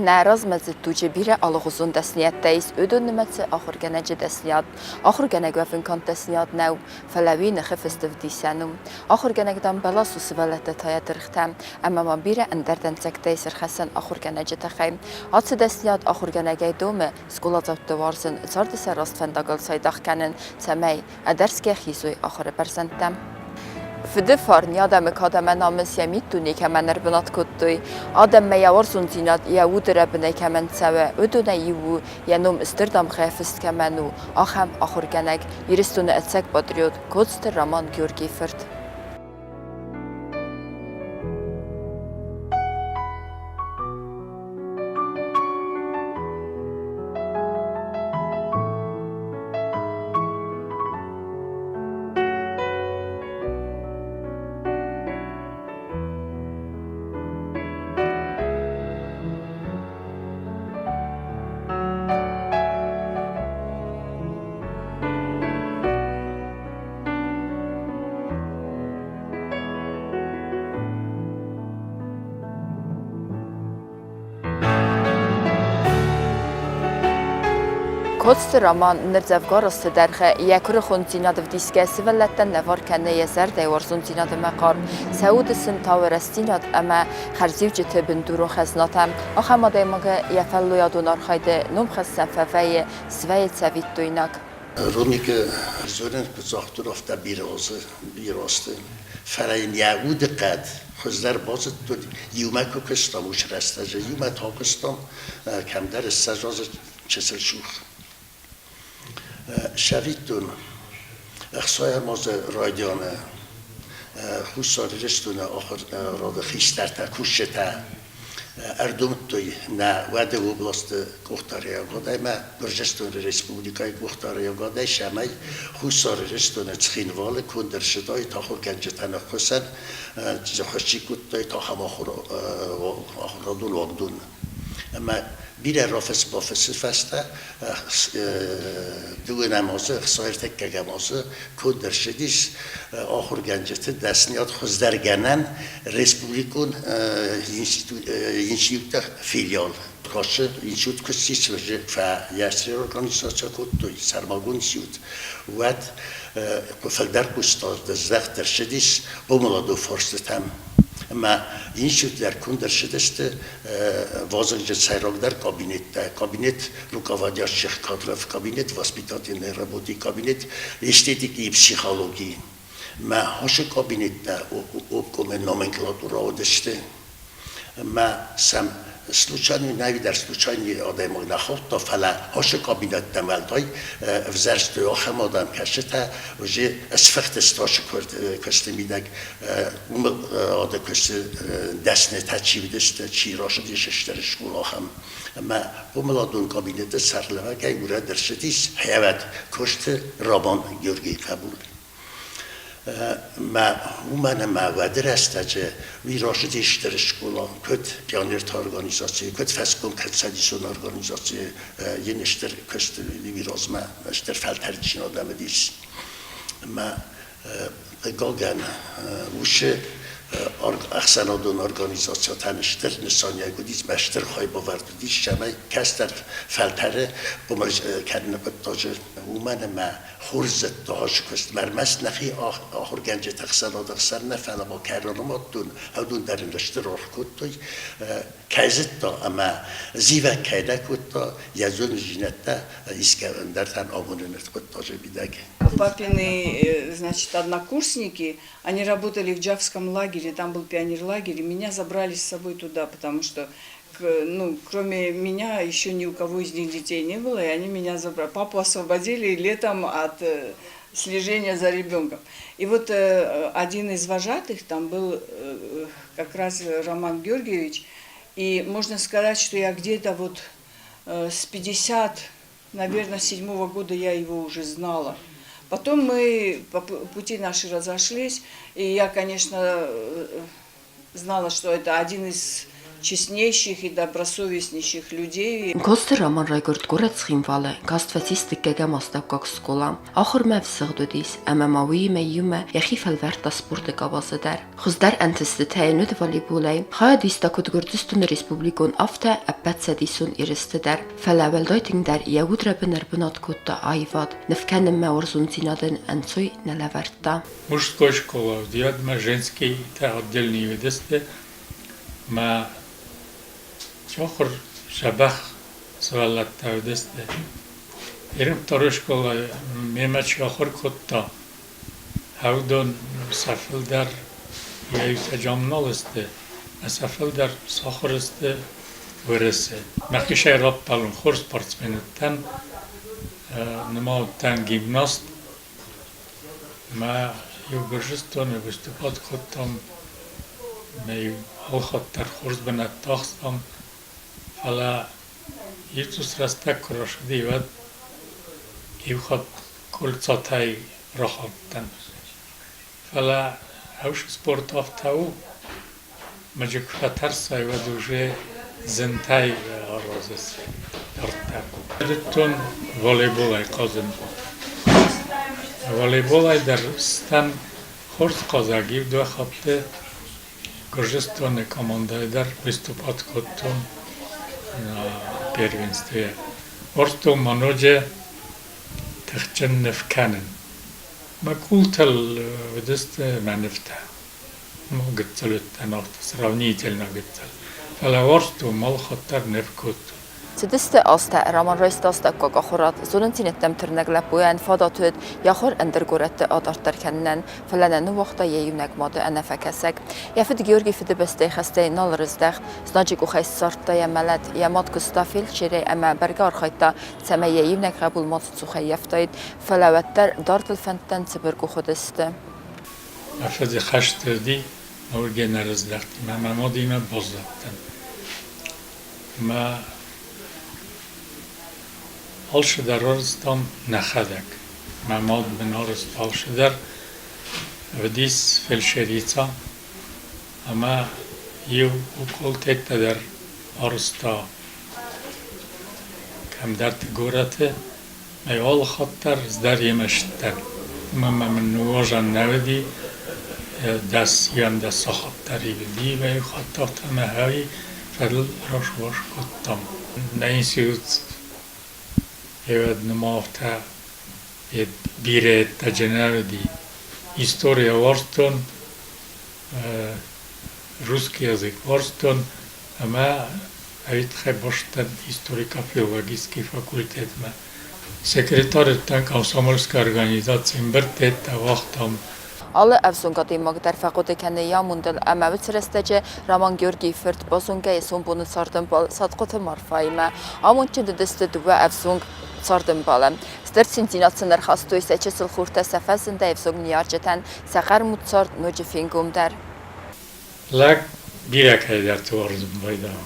Нӕ размӕдзыд дуджы бирӕ алыгъуызон дӕсныйӕдтӕ ис, уыдон нымӕцы ахуыргӕнӕджы дӕсныйад. Ахуыргӕнӕг уӕвын канд дӕсныйад нӕу, фӕлӕ уый ныхы фысты вдисӕн у. Ахуыргӕнӕг, дам, бӕлас у сывӕллӕтты та йӕ дыргътӕ, ӕмӕ ма бирӕ ӕндӕр дӕнцӕгтӕ ис ӕрхӕссӕн ахуыргӕнӕджы тыххӕй. Ацы дӕсныйад ахуыргӕнӕгӕй домы скъоладзауты уарзын, царды сӕ раст фӕндагыл цайдагъ кӕнын, цӕмӕй ӕдӕрсгӕ хизой ахуыры бӕрзӕндтӕм. Фыды фарн йӕ адӕмы кад ӕмӕ намыс йӕ миддуне кӕмӕн ӕрбынат кодтой, адӕммӕ йӕ уарзондзинад йӕ уды рӕбынӕй кӕмӕн цӕуы, уыдонӕй иу у, йӕ ном стыр дамгъӕйӕ фыст кӕмӕн у, ахӕм ахуыргӕнӕг, Ирыстоны ӕцӕг патриот Коцты Роман Георгийы фырт. Коцты Роман ныр дзӕвгар азты дӕргъы йӕ куырыхондзинад ӕвдисгӕ сывӕллӕттӕн лӕвар кӕны йӕ зӕрдӕйы уарзондзинад ӕмӕ хъарм, сӕ уды сын тауы рӕстдзинад ӕмӕ хӕрзиуджыты бындурон хӕзнатӕ. Ахӕм адӕймагы йӕ фӕллойадон архайды номхӕссӕн фӕвӕййы, свӕййы цӕвиттойнаг. Ромикы зонын куыд загътон, афтӕ бирӕ азты, фӕлӕ йын йӕ удыхъӕд хуыздӕр базыдтон, иумӕ куы куыстам, уыцы рӕстӕджы иумӕ та куыстам, кӕмдӕр 20 азы чысыл цух. Цӕвиттон, ӕхсайӕм азы райдианы Хуссар Ирыстоны ахуырады хистӕртӕ, кусджытӕ ӕрдомдтой нӕ уӕды областы къухдариуӕгад ӕмӕ Гуырдзыстоны Республикӕйы къухдариуӕгадӕй, цӕмӕй Хуссар Ирыстоны Цхинвалы конд ӕрцыдаид ахуыргӕнджытӕн ӕххуысӕн, чи кодтаид, ахӕм ахуырадон уагдон. Ӕмӕ бирӕ рафысс-бафыссы фӕстӕ дыууынӕм азы, ӕхсайӕртыккӕгӕм азы конд ӕрцыдис ахуыргӕнджыты дӕсныйад хуыздӕргӕнӕн республикон институттӕ филиал. Кашы институт куы ссис, фӕ организаци кодтой, сӕрмагонд институт, уӕд фылдӕр куыста здӕхт ӕрцыдис хъомыладон фарстытӕм. Ӕмӕ институт дӕр конд ӕрцыдысты вазыгджын сӕйрагдӕр кабинеттӕ, кабинет руководящих кадров, кабинет воспитательной работы, кабинет эстетики и психологии. Мӕ ацы кабинеттӕ обкомы номенклатура уыдысты. Мӕ сӕм случайно нӕвидӕр случайно адӕймаг нӕ хаудта, фӕлӕ ацы кабинеттӕм уӕлдай ӕвзӕрстой ахӕм адӕм, кӕцытӕ уже сфыхтысты ацы куысты мидӕг, уым ады куысты дӕснытӕ чи уыдысты, чи рацыдис стыр скъола ахӕм. Ӕмӕ хъомыладон кабинеты сӕргълӕууӕгӕй урӕд ӕрцыдис хӕвӕд Косты Роман Георгийы хъӕбул. Мӕ уымӕн ӕмӕ уӕды рӕстӕджы уый рацыдис стыр скъола, куыд пионерты организацийы, куыд фӕскомкомцӕдисон организацийы йын стыр куыст уый размӕ стыр фӕлтӕрдджын адӕм уыдис. Ӕмӕ хъыгагӕн, уыцы ӕхсӕнадон организацитӕн стыр нысаниуӕг уыдис ӕмӕ стыр хайбавӕрд уыдис, цӕмӕй кӕстӕр фӕлтӕры хъомыл кӕныны хъуыддаджы, уымӕн ӕмӕ хорздзӕтты азы куыстмӕ ӕрмӕст нӕхи ахуыргӕнджыты ӕхсӕнады хсӕн нӕ, фӕлӕ ма кӕй ранымадтон, уыдон дӕр ын стыр аргъ кодтой. Кӕй зыдта ӕмӕ зивӕг кӕй нӕ кодта, йӕ зонындзинӕдтӕ искӕй ӕндӕртӕн амоныны хъуыддаджы мидӕг. Папины, значит, однокурсники, они работали в Джавском лагере, там был пионерлагерь, и меня забрали с собой туда, потому что ну, кроме меня еще ни у кого из них детей не было, и они меня забрали. Папу освободили летом от слежения за ребенком. И вот один из вожатых там был как раз Роман Георгиевич, и можно сказать, что я где-то вот с 50, наверное, седьмого года я его уже знала. Потом мы, по пути наши разошлись, и я, конечно, знала, что это один из честнейших и добросовестнейших людей. Коцты Роман райгуырд горӕт Цхинвалы, каст фӕцис дыккӕгӕм астӕуккаг скъола. Ахуырмӕ ӕвзыгъд уыдис, ӕмӕ ма уыимӕ иумӕ йӕхи фӕлвӕрдта спорты къабазы дӕр. Хуыздӕр ӕнтыстытӕ йын уыд волейболӕй. Хайад иста куыд Гуырдзыстоны республикон, афтӕ ӕппӕтцӕдисон ерысты дӕр. Фӕлӕ уӕлдай тынгдӕр йӕ удрӕбын ӕрбынат кодта аивад, ныв кӕнынмӕ уарзондзинадӕн ӕнцой нӕ лӕвӕрдта. Мужской школа уыди, женский та отдельный уыдысты. Мӕ чохыр сӕбӕх сывӕллӕттӕ уыдысты. Ирын второй школайы мемӕ чи ахуыр кодта, уыдон сӕ фылдӕр йӕ иутӕ нал сты, сӕ фылдӕр сахуыр сты Уӕрӕсе. Мӕхицӕй раппӕлын хорз спортсмен уыдтӕн, нымадтӕн гимнаст. Мӕ иу Гуырдзыстоны выступать кодтам, мӕ иу алхатт дӕр хорз бынӕттӕ ахстам, фӕлӕ иу рӕстӕг куы рацыди, уӕд иу хатт Кольцатӕй рахаудтӕн. Фӕлӕ ӕвзӕр спорт афтӕ у, ӕмӕ куы фӕтӕрсай, уӕд уже зынтӕй аразыс дарддӕр. Райдыдтон волейболӕй хъазын. Волейболӕй дӕр стӕм хорз хъазӕг, иу-дыууӕ хатты Гуырдзыстоны командӕйы дӕр выступать кодтон первенствойы. Уарзтон ма ноджы тыхджын ныв кӕнын. Мӕ къултыл уыдысты мӕ нывтӕ. Ну, гыццыл уыдтӕн афтӕ, сравнительно гыццыл. Фӕлӕ уарзтон, малхатт дӕр ныв кодтон. Цыдысты азтӕ, Роман райста астӕуккаг ахуырад, зонындзинӕдтӕм тырнӕг лӕппуйӕн фадат уыд йӕ ахуыр ӕндӕр горӕтты адарддӕр кӕнынӕн, фӕлӕ нӕ ныууагъта йӕ иунӕг мады ӕнӕфӕкӕсӕг. Йӕ фыд Георгий Фыдыбӕстӕйы хӕстӕй нал рыздӕхт, знаджы къухӕй ссардта йӕ мӕлӕт, йӕ мад куыста фельдшерӕй ӕмӕ бӕргӕ архайдта, цӕмӕй йӕ иунӕг хъӕбул ма цухӕй ййӕфтаид, фӕлӕ уӕддӕр дардыл фӕндтӕн цыбыркъух уыдысты. Афӕдзы хӕсты уыди, уырдӕм ӕрыздӕхти мӕ мӕ мадимӕ баззадтӕн. Мӕ алцыдӕр арӕзтам нӕхӕдӕг. Мӕ мад мын арӕзта алцыдӕр. Уыдис фельдшерица ӕмӕ иу уколтӕ дӕр арӕзта кӕмдӕрты горӕты. Мӕ алы хатт дӕр дӕр йемӕ сдӕн. Уымӕн ӕмӕ мын ныуазӕн нӕ уыди, 10-11 сахат дӕр уыди, мӕ иу хатт афтӕ мӕ хӕри фӕдыл расвас кодтам. Нӕ институт ӕвӕд нымадта бирӕ ӕддӕджы нӕ уыди. Историйӕ уарзтон, русский язык уарзтон ӕмӕ ӕвитхӕй бастдӕн историко-филологический факультетмӕ. Секретарь комсомольской организацийы ӕмбырдтӕ уагътам. Алы ӕвзонг адӕймаг дӕр фӕхъуыды кӕны йӕ амондыл ӕмӕ уыцы рӕстӕджы Роман Георгийы фырт базонгӕ йӕ сомбоны цардӕмбал Сатхъуыты Марфаимӕ. Амондджын уыдысты дыууӕ ӕвзонг цардӕмбалы. Стыр циндзинад сын ӕрхастой сӕ чысыл хуртӕ сӕ фӕзындӕй ӕвзонг ныййарджытӕн сӕ хъӕрмуд цард ноджы фенгомдӕр. Лӕг бирӕ кӕйдӕрты уарзын байдайы.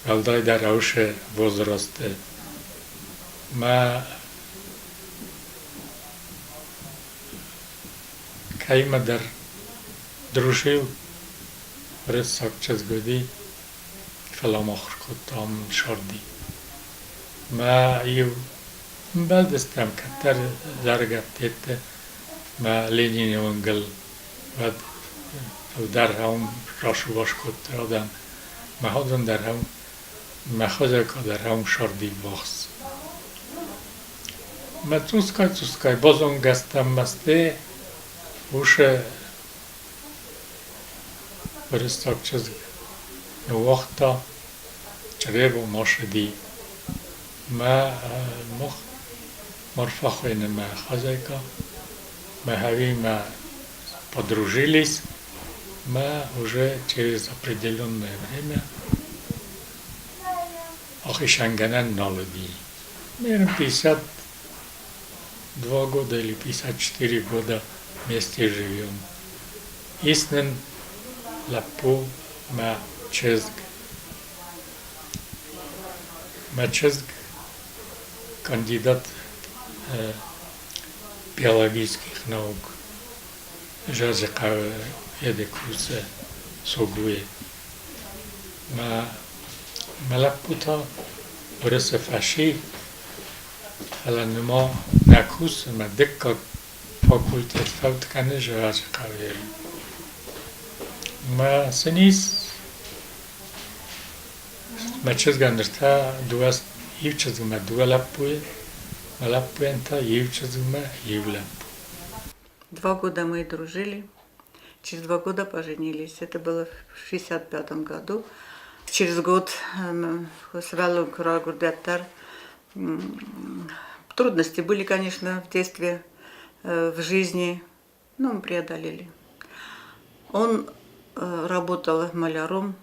Уӕлдайдӕр ӕвсы возрасты. Мӕ кӕимӕдӕр дружил уырыссаг чызг уыди, фӕлӕ ма ахуыр кодтам сӕрди. Мӕ иу ӕмбӕлдыстӕм кӕддӕр заргӕ мӕ Ленины уынгыл уӕд фылдӕр ӕм расувас кодтой адӕм. Мӕхӕдӕн дӕр ӕм мӕхӕдӕг дӕр ӕм сӕрди ввахс. Мӕ цъусгай-цъусгай базонгӕ стӕм мӕсты усы уырыссаг чызг ныууагъта, Чъребо ма сыди. Мӕ мах Марфа хуыйны мӕ хозяйка. Мӕ подружились, мы уже через определенное время ахицӕнгӕнӕн нал уыди. Наверное, 52 года или 54 года вместе живем. Ис нын лӕппу мӕ чызг. Мӕ чызг кандидат биологических наук Жазыхъӕуы еде кусы Согуйы. Мӕ, мӕ лӕппу та уырысы фӕси, фӕлӕ нырма нӕ кусы, мӕ дыккаг факультет фӕуд кӕны Зӕрӕджыхъӕуы. Мӕ сын ис мӕ чызгӕн ныр та дыууӕ иу чызгмӕ дыууӕ лӕппуйы, мӕ лӕппуйӕн та иу чызгмӕ иу лӕппу. 2 года мы дружили. Через 2 года поженились. Это было в 65 году. Через год сывӕллон куы райгуырдӕттӕр. Трудности были, конечно, в детстве, в жизни, но мы преодолели. Он работал маляром,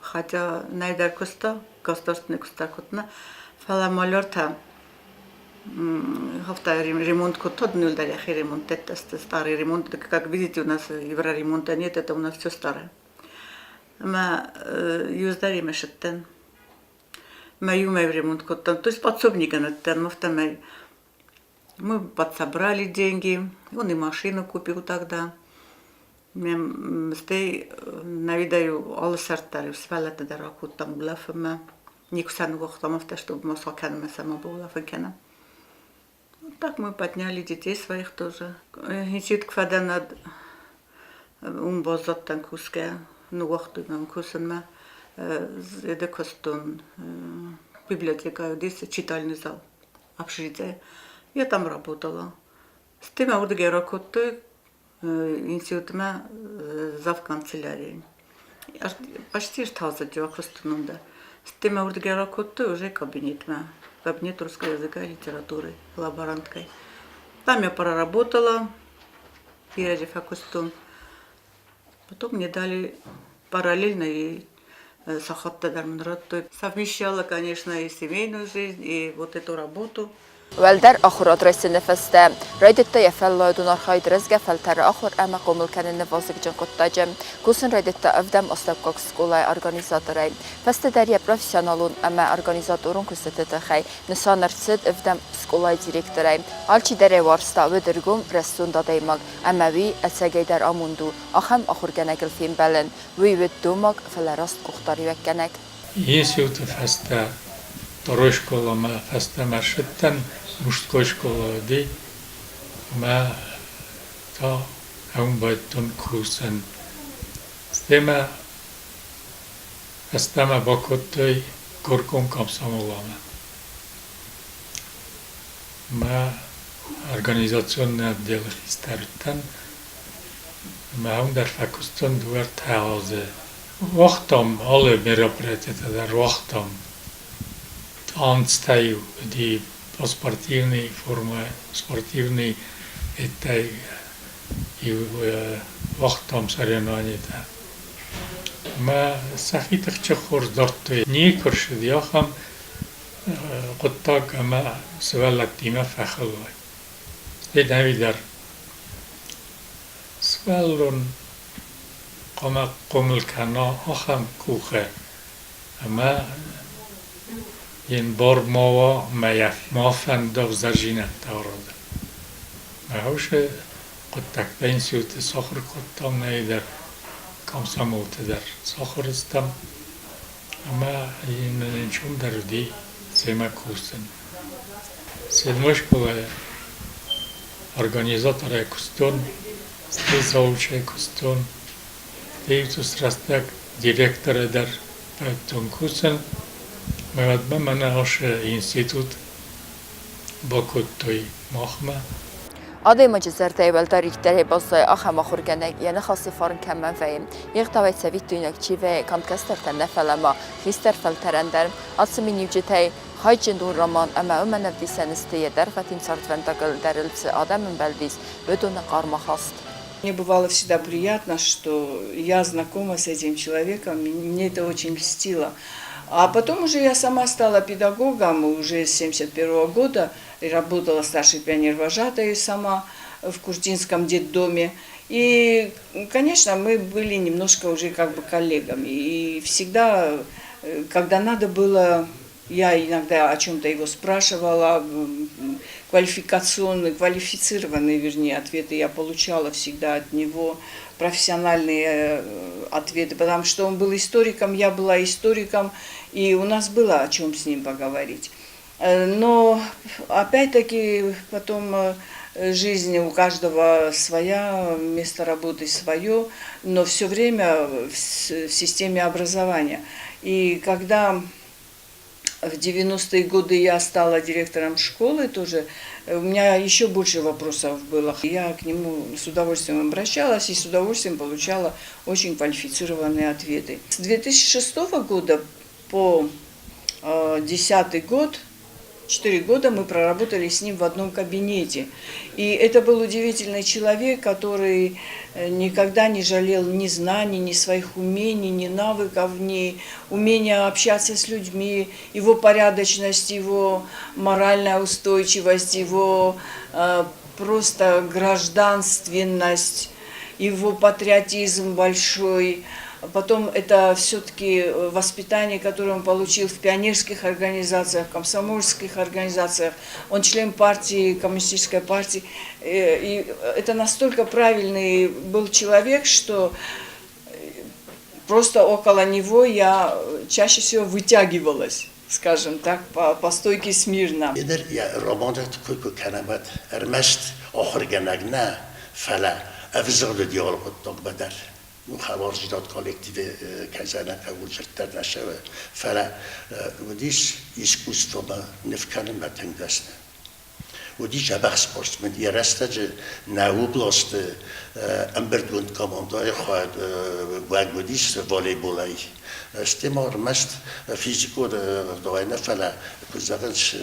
хотя нӕдӕр куыста, государственный куыста кодта, фӕлӕ маляр та афтӕ ремонт кодта, дӕр йӕхи ремонт, это старый ремонт, как видите, у нас евроремонта нет, это у нас все старое. Ӕмӕ иуздӕр имӕ сыдтӕн. Мӕ иумӕ ремонт кодтам, то есть подсобникӕн уыдтӕн, афтӕмӕй мы подсобрали деньги, он и машину купил тогда. Стӕй навидӕй алы сӕрд дӕр сывӕллӕтты дӕр акодтам улӕфынмӕ. Никуы сӕ ныууагътам афтӕ, чтобы ма сӕ кӕнынмӕ сӕ ма баулӕфын кӕнӕм. Вот так мы подняли детей своих тоже. Институт куы фӕдӕн, уым баззадтӕн кусгӕ, ныууагътой мӕм кусынмӕ. Эде куыстон библиотекӕйы уыдис читальный зал общежитие. Я там работала. Стӕй мӕ уырдыгӕй ракодтой институтмӕ завканцелярией. Почти ӕрталдзӕджы куыстон дӕр. Стӕй мӕ уырдыгӕй ракодтой уже кабинетмӕ. Кабинет русского языка и литературы лаборанткой. Там я проработала, бирӕ фӕкуыстон. Потом мне дали параллельно и сахаттӕ дӕр мын радтой. Совмещала, конечно, и семейную жизнь, и вот эту работу. Уӕлдӕр ахуырад райсыны фӕстӕ райдыдта йӕ фӕллойадон архайд рӕзгӕ фӕлтӕры ахуыр ӕмӕ хъомыл кӕныны вазыгджын хъуыддаджы. Кусын райдыдта ӕвдӕм астӕуккаг скъолайы организаторӕй. Фӕстӕдӕр йӕ профессионалон ӕмӕ организаторон куыстыты тыххӕй нысан ӕрцыд ӕвдӕм скъолайы директорӕй. Алчидӕр ӕй уарзта, уыд ӕргом, рӕстзонд адӕймаг ӕмӕ уый ӕцӕгӕйдӕр амонд у, ахӕм ахуыргӕнӕгыл фембӕлын. Уый уыд домаг, фӕлӕ раст къухдариуӕггӕнӕг. Институты фӕстӕ второй школамӕ фӕстӕмӕ ссыдтӕн, мужской школа уыди, ӕмӕ та ӕм байдтон кусын. Стӕй мӕ фӕстӕмӕ бакодтой горком комсомоламӕ. Мӕ организационный отделы хистӕр уыдтӕн ӕмӕ уым дӕр фӕкуыстон дыууӕ-ӕртӕ азы. Уагътам алы мероприятитӕ дӕр уагътам. Танцтӕ-иу уыди по спортивной формӕ, спортивный еттӕй иу уагътам соревнованитӕ. Ӕмӕ сӕхи тыхджын хорз дардтой. Никуы рцыди ахӕм хъуыддаг ӕмӕ сывӕллӕттимӕ фӕхыл уай. Стӕй ӕви дӕр сывӕллон хъуамӕ хъомыл кӕна ахӕм къухы, ӕмӕ йын бар ма уа ӕмӕ йӕ ма фӕнда ӕвзӕрдзинӕдтӕ аразын. Мӕ усы хъуыддӕгтӕ институты сахуыр кодтам, нӕ дӕр комсомолты дӕр сахуыр стӕм ӕмӕ йын ӕнцондӕр уыди семӕ кусын. Седьмой школайы организаторӕй куыстон, стӕй заучӕй куыстон, стӕй рӕстӕг директорӕй дӕр райдыдтон кусын. Мӕ уӕдмӕ мӕнӕ ацы институт бакодтой махмӕ. Адӕймаджы зӕрдӕйы уӕлдӕриддӕрӕй баззайы ахӕм ахуыргӕнӕг, йӕ ныхасы фарн кӕмӕн вӕййы, йе гъдауӕй цӕвиттойнаг чи вӕййы, канд кӕстӕртӕн нӕ, фӕлӕ ма хистӕр фӕлтӕрӕн дӕр. Ацы миниуджытӕй хайджын у роман ӕмӕ уымӕн ӕвдисӕн сты йӕ дӕргъвӕтин цардвӕндагыл дӕр ыл цы адӕм ӕмбӕлдис, уыдоны хъарм ахаст. Мне бывало всегда приятно, что я знакома с этим человеком, мне это очень льстило. А потом уже я сама стала педагогом, уже с 1971 года, и работала старшей пионервожатой сама в Куртинском детдоме. И, конечно, мы были немножко уже как бы коллегами. И всегда, когда надо было, я иногда о чем-то его спрашивала, Квалификационные, квалифицированные, вернее, ответы я получала всегда от него, профессиональные ответы, потому что он был историком, я была историком, и у нас было о чем с ним поговорить. Но опять-таки потом жизнь у каждого своя, место работы свое, но все время в системе образования. И когда в 90-е годы я стала директором школы тоже, у меня еще больше вопросов было. Я к нему с удовольствием обращалась и с удовольствием получала очень квалифицированные ответы. С 2006 года по 2010 год, 4 года мы проработали с ним в одном кабинете. И это был удивительный человек, который никогда не жалел ни знаний, ни своих умений, ни навыков, ни умения общаться с людьми, его порядочность, его моральная устойчивость, его просто гражданственность, его патриотизм большой. Потом это все-таки воспитание, которое он получил в пионерских организациях, комсомольских организациях. Он член партии, коммунистической партии. И это настолько правильный был человек, что просто около него я чаще всего вытягивалась, скажем так, по стойке смирно. Йе дӕр йӕ романты кой куы кӕнӕм, уӕд ӕрмӕст ахуыргӕнӕг нӕ, фӕлӕ ӕвзыгъд уыди алы хъуыддагмӕ дӕр. Ну, хӕлардзинад коллективы кӕй зӕгъын хъӕуы, дзырдтӕ нӕ цӕуы, фӕлӕ уыдис искусствомӕ ныв кӕнынмӕ тынг дӕсны. Уыди дзӕбӕх спортсмен. Йӕ рӕстӕджы нӕ областы ӕмбырдгонд командӕйы уӕг уыдис волейболӕй. Стӕй ма ӕрмӕст физикон ӕгъдауӕй нӕ, фӕлӕ, куыд зӕгъынц,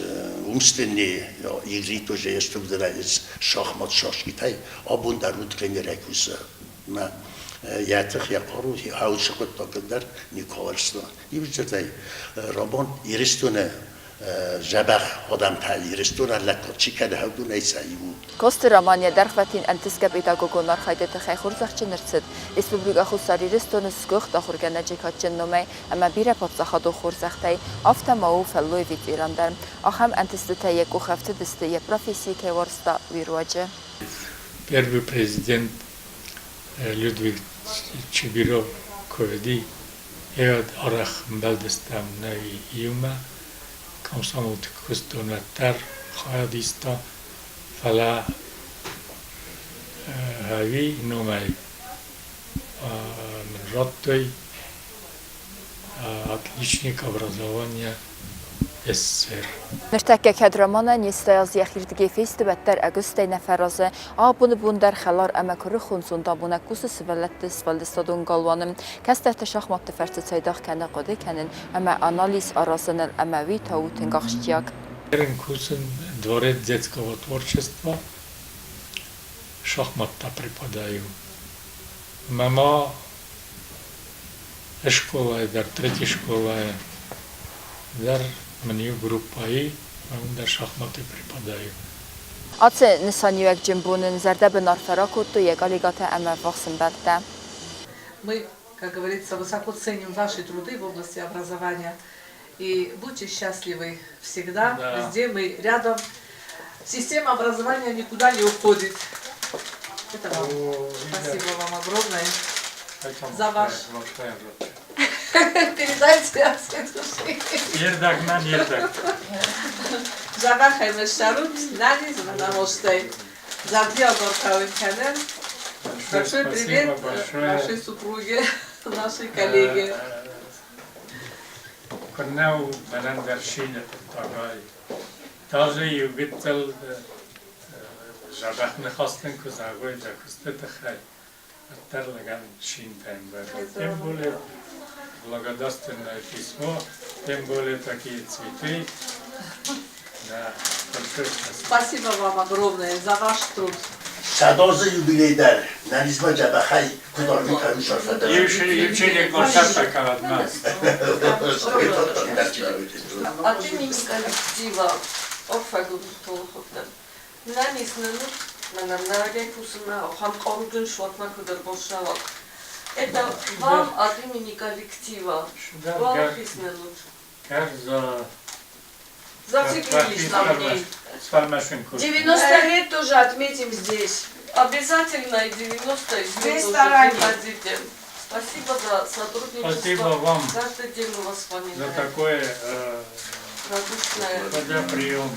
умственные игры тоже есть шахмат, шашкитӕй абон дӕр у тренерӕй кусы. Мӕ йӕ тых, йӕ хъару хаусы хъуыддагыл дӕр никуы ауӕрста. Иудзырдӕй, Роман Ирыстоны дзӕбӕх адӕмтӕ Ирыстоны лӕггад чи кӕны, уыдонӕй сӕ иу у. Коцты Роман йӕ дӕргъвӕтин ӕнтысгӕ педагогон архайды тыххӕй хорзӕхджын ӕрцыд Республикӕ Хуссар Ирыстоны сгуыхт ахуыргӕнӕджы кадджын номӕй ӕмӕ бирӕ паддзахадон хорзӕхтӕй, афтӕ ма у фӕллойы ветеран дӕр. Ахӕм ӕнтыстытӕ йӕ къухы ӕфтыдысты, йӕ профессийы кӕй уарзта, уый руаджы. Первый президент Людвиг Чибиров куы уыди, уӕд арӕх ӕмбӕлдыстӕм нӕ иумӕ, комсомолты куыстон уӕддӕр хайад иста, фӕлӕ ӕви номӕй мын радтой отличник образования СССР. Ныртӕккӕ кӕд Романӕн не сразы йӕхирдыгӕй фесты, уӕддӕр ӕгуыстӕй нӕ фӕразы. Абоны бон дӕр хӕлар ӕмӕ куырыхон зондамонӕг кусы сывӕллӕтты сфӕлдыстадон галуаны. Кӕстӕрты шахматты фӕрцы цайдагъ кӕны хъуыды кӕнын ӕмӕ анализ аразыныл ӕмӕ уый та у тынг ахсджиаг. Кусын Дворец детского творчества шахматтӕ преподаю. Мӕ ма скъолайы дӕр, третий школайы дӕр мын иу группӕйы уым дӕр шахматы преподаю. Ацы нысаниуӕгджын бон ын зӕрдӕбын арфӕ ракодтой йӕ коллегӕтӕ ӕмӕ ӕввахс ӕмбӕлттӕ. Мы, как говорится, высоко ценим ваши труды в области образования. И будьте счастливы всегда, Да. везде мы рядом. Система образования никуда не уходит. Это вам. О, Спасибо вам огромное. Это За ваш- большая работа. Передайте от всей души. Ердагман ердаг. Дзӕбӕхӕй мӕ ссарут, ӕнӕниз ӕмӕ ӕнамондӕй. Зӕрдиаг арфӕ уын кӕнӕм. Большой привет Спасибо большое. вашей супруге, нашей коллеге. Куыннӕ у мӕнӕн дӕр шины хъуыддагӕй. Даже иу гыццыл дзӕбӕх ныхас дын куы зӕгъой дӕ куысты тыххӕй, уӕддӕр лӕгӕн шинтӕ ӕмбӕлы. Тем более благодарственное письмо, тем более такие цветы. Да, большое спасибо. Спасибо вам огромное за ваш труд. 100 азы юбилей дӕр нӕ низмӕ дзӕбӕхӕй куыд арвита, уый сӕрфӕтӕ. Иу чиныг бацӕттӕ кӕнӕд мӕ. От имени коллектива арфӕгонд Нӕниз нын мӕнӕн нарӕгӕй кусынмӕ ахӕм хъаруджын суат ма куыд ӕрбацӕуӕг. Это вам от имени коллектива. Уӕлахиз нын ут. Кӕр за Зациклились на ней. Сфӕлмӕсын кодта. 90 лет тоже отметим здесь. Обязательно и 90 и В вы тоже ресторане. приходите. Спасибо за сотрудничество. Спасибо вам Каждый день мы вас за вспоминаем. такой Радушное. прием.